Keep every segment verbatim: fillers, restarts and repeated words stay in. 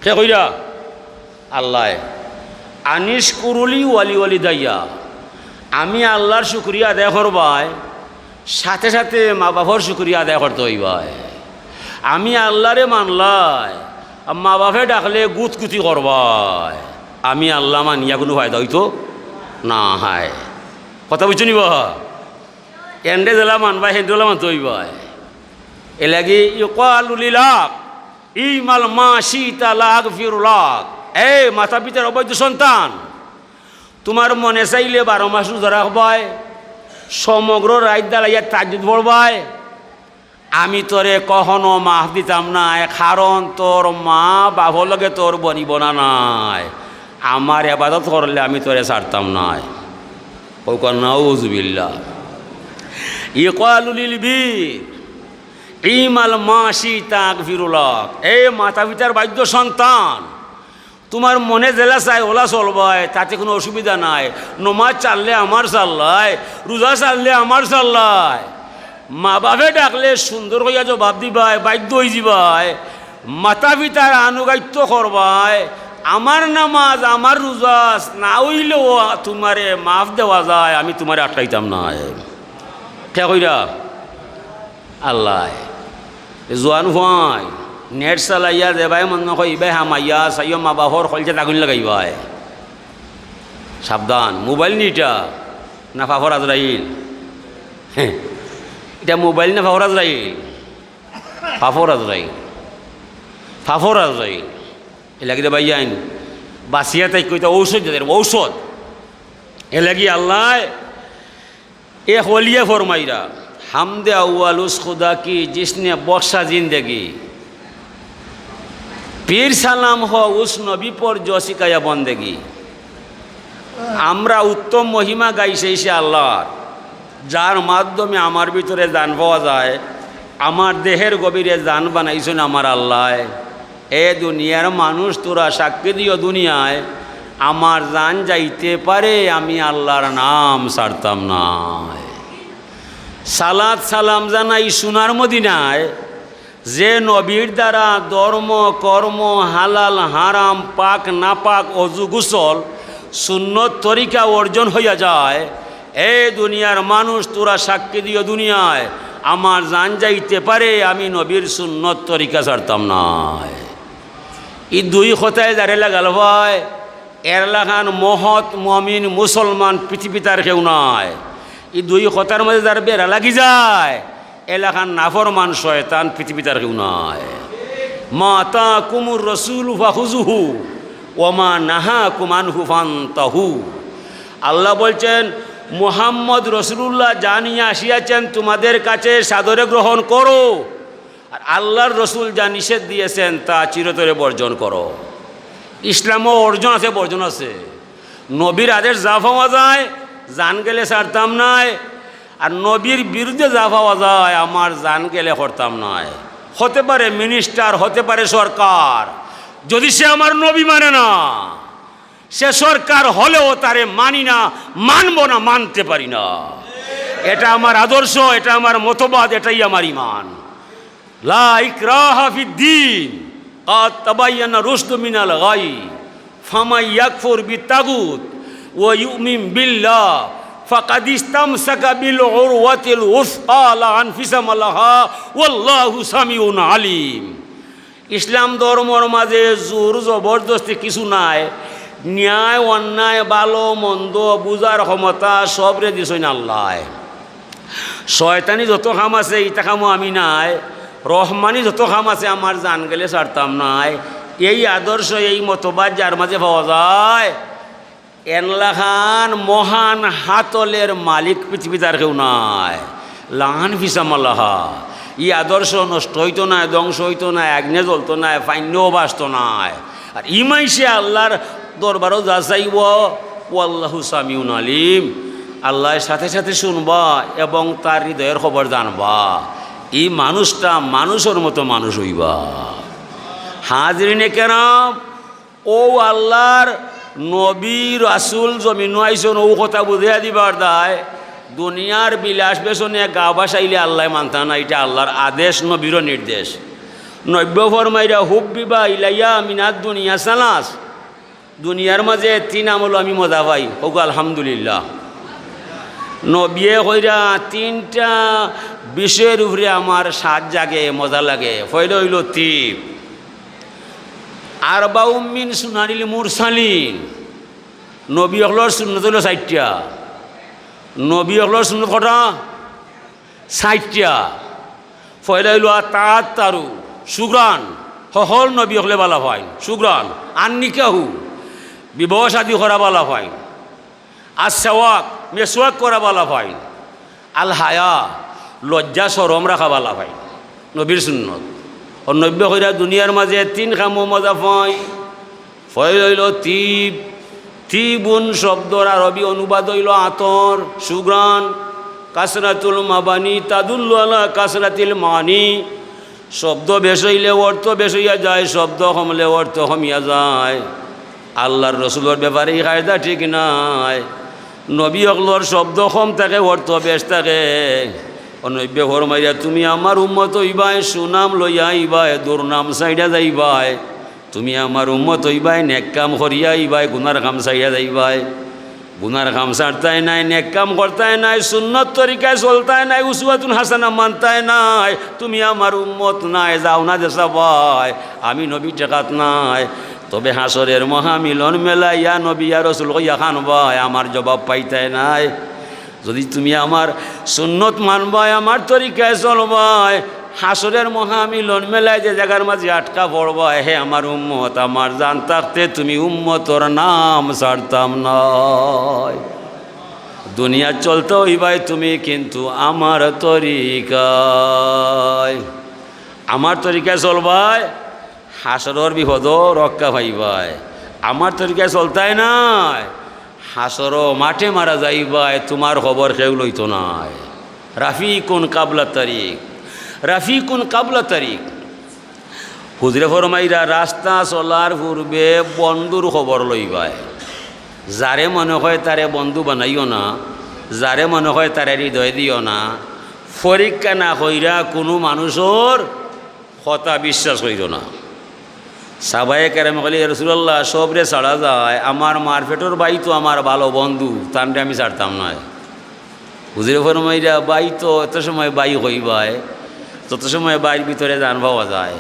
কে কইরা? আল্লায়। আনিশকুরুলি ওয়ালি ওয়ালিদাইয়া, আমি আল্লার শুকরিয়া আদায় করবায়, সাথে সাথে মা বাফর শুকরিয়া আদায় করতে অইবায়। আমি আল্লারে মানলায়, আর মা বাফে ডাকলে গুতগুতি করবায়, আমি আল্লা মানিয়া কুনু ফায়দা অইতো না। হায়, কথা বুঝছো নি বা? এন্ডে যেলা মানবায়, হেন্ডে অলা মানতে অইবায়। এরলাগি ইউকালু লিল আক, ইমাল মা শিতা লা আগফিরু লাক। এ মাতা পিতার অবাধ্য সন্তান, তুমার মনে চাইলে বারো মাস রোজা রাখবায়, সমগ্র রাইত দাঁড়াইয়া তাহাজ্জুদ পড়বায়, আমি তোরে কখনো মাফ দিতাম নায়, কারণ তোর মা বাফর লগে তোর বনিবনা নাই। আমার এবাদত করলে আমি তোরে ছাড়তাম নায়। কউক্কা নাউজুবিল্লাহ। ইউকালু লিল বীর, ইমাল মা শিতা আগফিরু লাক। এ মাতা পিতার বাধ্য সন্তান, তুমার মনে যেলা চায় অলা চলবায়, তাতে কুনু অসুবিধা নাই। নমাজ ছাড়লে আমার ছাড়লায়, রোজা ছাড়লে আমার ছাড়লায়। মা বাফে ডাকলে সুন্দর কইয়া জবাব দিবায়, বাধ্য অইযিবায়। মাতা পিতার আনুগত্য করবায়। আমার নমাজ, আমার রোজা না অইলেও তুমারে মাফ দেওয়া যায়, আমি তুমারে আটকাইতাম নায়। কে কইরা? আল্লায়। এ জোয়ান ফুয়াইন, নেট চালাইয়া যেবায় মনো কয় ইবায় হামাইয়া, চাইও মা বাফর কলজাত আগুইন লাগাইবায়। সাবধান, মোবাইল নি ইটা, না ফাফর আজরাইল? হে, ইটা মোবাইল না ফাফর আজরাইল? ফাফর আজরাইল, ফাফর আজরাইল। এরলাগি রে ভাইয়াইন, বাচিয়া থাইক্কা, ইটা ঔষধ জাতর, ঔষধ। এরলাগি আল্লায় এক ওলিয়ে ফরমাইরা, হামদে আউয়াল উস খুদা কি জিসনে বখশা জিন্দেগি, পীর সালাম হো উস নবী পর জো সিখায়া বন্দেগি। আমরা উত্তম মহিমা গাই সেই সে আল্লার, যার মাধ্যমে আমার ভিতরে জান পাওয়া যায়, আমার দেহের গভীরে জান বানাইছইন আমার আল্লায়। এ দুনিয়ার মানুষ, তোরা সাক্ষী দিও দুনিয়ায়, আমার জান যাইতে পারে, আমি আল্লার নাম ছাড়তাম নায়। সালাত সালাম জানাই সোনার মদিনায়, যে নবীর দ্বারা ধর্ম, কর্ম, হালাল, হারাম, পাক, নাপাক, অজু, গোসল, সুন্নত তরিকা অর্জন হইয়া যায়। এ দুনিয়ার মানুষ, তোরা সাক্ষী দিও দুনিয়ায়, আমার জান যাইতে পারে, আমি নবীর সুন্নত তরিকা ছাড়তাম নায়। ই দুই কথায় যারে লাগাল পায়, এর লাখান মহৎ মমিন মুসলমান পৃথিবীত আর কেউ নাই। ই দুই কথার মাঝে যার বেড়া লাগি যায়, এলাখান নাফরমান শয়তান পৃথিবীত আর কেউ নাই। মা আতাকুমুর রাসূলু ফাখুযুহু ওয়া মা নাহাকুম আনহু ফান্তাহু। আল্লাহ বলছেন, মুহাম্মদ রাসূলুল্লাহ যা নিয়ে আসিয়াছেন তোমাদের কাছে সাদরে গ্রহণ করো, আর আল্লাহর রসুল যা নিষেধ দিয়েছেন তা চিরতরে বর্জন করো। ইসলামও অর্জন আছে, বর্জন আছে। নবীর আদেশ যা পাওয়া যায়, জান গেলে ছাড়তাম নায়, আর নবীর বিরুদ্ধে যা পাওয়া যায়, আমার জান গেলে করতাম নায়। হতে পারে মিনিস্টার, হতে পারে সরকার, যদি সে আমার নবী মানে না, সে সরকার হলেও তারে মানি না, মানব না, মানতে পারি না। এটা আমার আদর্শ, এটা আমার মতবাদ, এটাই আমার ইমান। লা ইকরাহা ফিদ্দিন, কাদ তাবায়্যানা রুশদু মিনাল গাই, ফামান ইয়াকফুর বিত্তাগুত ওয়া ইউমিন বিল্লাহ, ফাকাদ ইস্তামসাকা বিল উরওয়াতিল উসকা লা আনফিসামা লাহা, ওয়াল্লাহু সামিউন আলিম। ইসলাম ধর্মর মাঝে জোর জবরদস্তি কিছু নাই। ন্যায় অন্যায়, ভালো মন্দ বুঝার ক্ষমতা সবরে দিছইন আল্লায়। শয়তানি যত কাম আছে, ইতা কামও আমি নাই। রহমানি যত কাম আছে, আমার জান গেলে ছাড়তাম নায়। এই আদর্শ, এই মতবাদ যার মাঝে পাওয়া যায়, এনলাখান মহান হাতলের মালিক পৃথিবীত আর কেউ নাই। লা আনফিসামা লাহা। ই আদর্শ নষ্ট হইতো নায়, ধ্বংস হইতো নায়, আগ্নে জ্বলতো নায়, ফাইন্যও বাঁচতো নায়। আর ই মাইনষে আল্লাহর দরবারও যা চাইব, ওয়াল্লাহু সামিউন আলিম। আল্লাহ সাথে সাথে শুনবা এবং তার হৃদয়ের খবর জানবা। ই মানুষটা মানুষর মতো মানুষ হইবা। হাজিরিনে কেরাম, ও আল্লাহর নবী রাসূল জমিনো আইছইন, ও কথা বুঝাইয়া দিবার দায়। দুনিয়ার বিলাস বেসনে গা ভাসাইলে আল্লায় মানতা না, ইটা আল্লাহর আদেশ, নবীরও নির্দেশ। নবীয়ে ফরমাইরা, "হুব্বিবা ইলাইয়া মিনাদ দুনিয়া সালাস।" দুনিয়ার মাঝে তিন আমলো আমি মজা পাই, কউক্কা আলহামদুলিল্লাহ। নবীয়ে কইরা, "তিনটা বিষয়র উপরে আমার স্বাদ জাগে, মজা লাগে।" পয়লা অইলো তিব। আরবাউম মিন সুনানিল মুরসালিন, নবী অকলর সুন্নত অইলো চাইরটা। নবী অকলর সুন্নত কয়টা? চাইরটা। পয়লা অইলো আত-তাআত্তারু, সুঘ্রাণ, হকল নবী অকলে ভালা পাইন, সুঘ্রাণ। আন নিকাহু, বিবাহ শাদী করা ভালা পাইন। আর সিওয়াক, মেসওয়াক করা ভালা পাইন। আল হায়া, লজ্জা শরম রাখা ভালা পাইন, নবীর সুন্নত। অউ নবীয়ে কইরা দুনিয়ার মাঝে তিন কামো মজা পাই। পয়লা অইলো তিব। তিবুন শব্দর আরবি অনুবাদ অইলো আতর, সুঘ্রাণ। কাসরাতুল মাবানি তাদুল্লু আলা কাসরাতিল মানি। শব্দ বেশ অইলে অর্থ বেশ অইয়া যায়, শব্দ কমলে অর্থ কমিয়া যায়। আল্লার রসুলর ব্যাপারে ই কায়দা ঠিক নায়। নবী অকলর শব্দ কম থাকে, অর্থ বেশ থাকে। অউ নবীয়ে ফরমাইরা, "তুমি আমার উম্মত অইবায়, সুনাম লইয়া আইবায়, দুর্নাম ছাড়িয়া যাইবায়।" তুমি আমার উম্মত অইবায়, নেক কাম করিয়া আইবায়, গুনার কাম ছাড়িয়া যাইবায়। গুনার কাম ছাড়তায় নায়, নেক কাম করতায় নায়, সুন্নত তরিকায় চলতায় নায়, উসওয়াতুন হাসানা মানতায় নায়। তুমি আমার উম্মত নায়, যাও না যে চাবায়, আমি নবী ঠেকাত নায়। তবে হাশরের মহামিলন মেলায় ইয়া নবী ইয়া রসুল কইয়া কানবায়, আমার জবাব পাইতায় নায়। যুদি তুমি আমার সুন্নত মানবায়, আমার তরিকায় চলবায়, হাশরের মহামিলন মেলায় যে জাগার মাঝে আটকা পড়বায়, হে আমার উম্মত, আমার জান থাকতে তুমি উম্মতর নাম ছাড়তাম নায়। দুনিয়াত চলতে অইবায় তুমি কিন্তু আমার তরিকায়, আমার তরিকায় চলবায়। হাশরর বিপদো রক্ষা পাইবায়। আমার তরিকায় চলতায় নায়, হাশরো মাঠে মারা যাইবায়, তুমার খবর কেউ লইতো নায়। রাফিকুন কাবলা তারিক, রাফিকুন কাবলা তারিক। হুজুরে ফরমাইরা, রাস্তা চলার পূর্বে বন্ধুর খবর লইবায়। যারে মনে কয় তারে বন্ধু বানাইও না, যারে মনে কয় তারে হৃদয় দিও না। পরীক্ষা না কইরা কুনু মানুষর কথা বিশ্বাস কইরো না। সাহাবায়ে কেরামে কইলে, "ইয়া রাসূলুল্লাহ, সবরে ছাড়া যায়, আমার মার পেটর ভাই তো আমার ভালো বন্ধু, তানরে আমি ছাড়তাম নায়।" হুজুরে ফরমাইরা, "ভাই তো এত সময় ভাই কইবায়, যত সময় ভাইর ভিতরে জান পাওয়া যায়।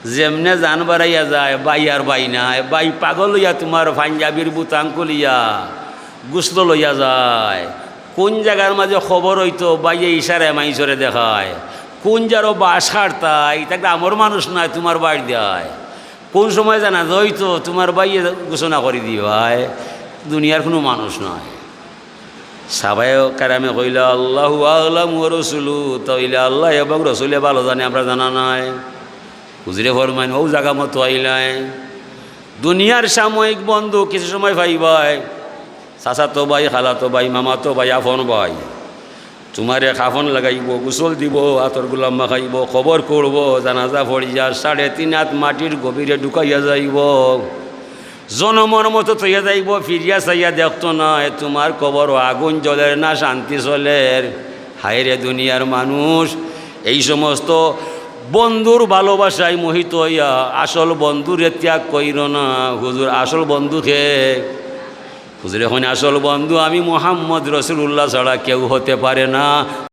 যেমনে জান বাড়াইয়া যায়, ভাই আর ভাই নায়, ভাই পাগল অইয়া তুমার পাঞ্জাবির বুতাম খুলিয়া গোসলো লইয়া যায়।" কুন জাগার মাঝে খবর অইতো, ভাইয়ে ইশারায় মাইনষরে দেখায়। কুন জাগাত বাশ খাটতায়, ইতা গ্রামর মানুষ নায়, তুমার বাড়ি দেয়। কুন সময় জানাজা অইতো, তুমার ভাইয়ে ঘোষণা করি দিবায়, দুনিয়ার কুনু মানুষ নায়। সাহাবায়ে কেরামে কইলা, "আল্লাহু আ'লামু ওয়া রাসূলুহু", তাইলে আল্লাহ এবং রসুলে ভালো জানে, আমরা জানা নাই। হুজুরে ফরমাইন, অউ জাগা মতো আইলায়। দুনিয়ার সাময়িক বন্ধু কিছু সময় পাইবায়, চাচাতো ভাই, খালাতো ভাই, মামাতো ভাই, আপন ভাই। তুমারে কাফন লাগাইবো, গোসল দিবো, আতর গোলাপ মাখাইবো, কবর খুঁড়বো, জানাজা পড়িয়া সাড়ে তিন আত মাটির গভীরে ঢুকাইয়া যাইবো। জনমর মতো থইয়া যাইবো, ফিরিয়া চাইয়া দেখতো নায়, তুমার কবরো আগুন জ্বলের না শান্তি চলের। হায় রে দুনিয়ার মানুষ, এই সমস্ত বন্ধুর ভালোবাসায় মোহিত অইয়া আসল বন্ধুরে ত্যাগ কইরো না। হুজুর, আসল বন্ধু কে? হুজুরে কইন, আসল বন্ধু আমি মুহাম্মদ রাসূলুল্লাহ ছাড়া কেউ হতে পারে না।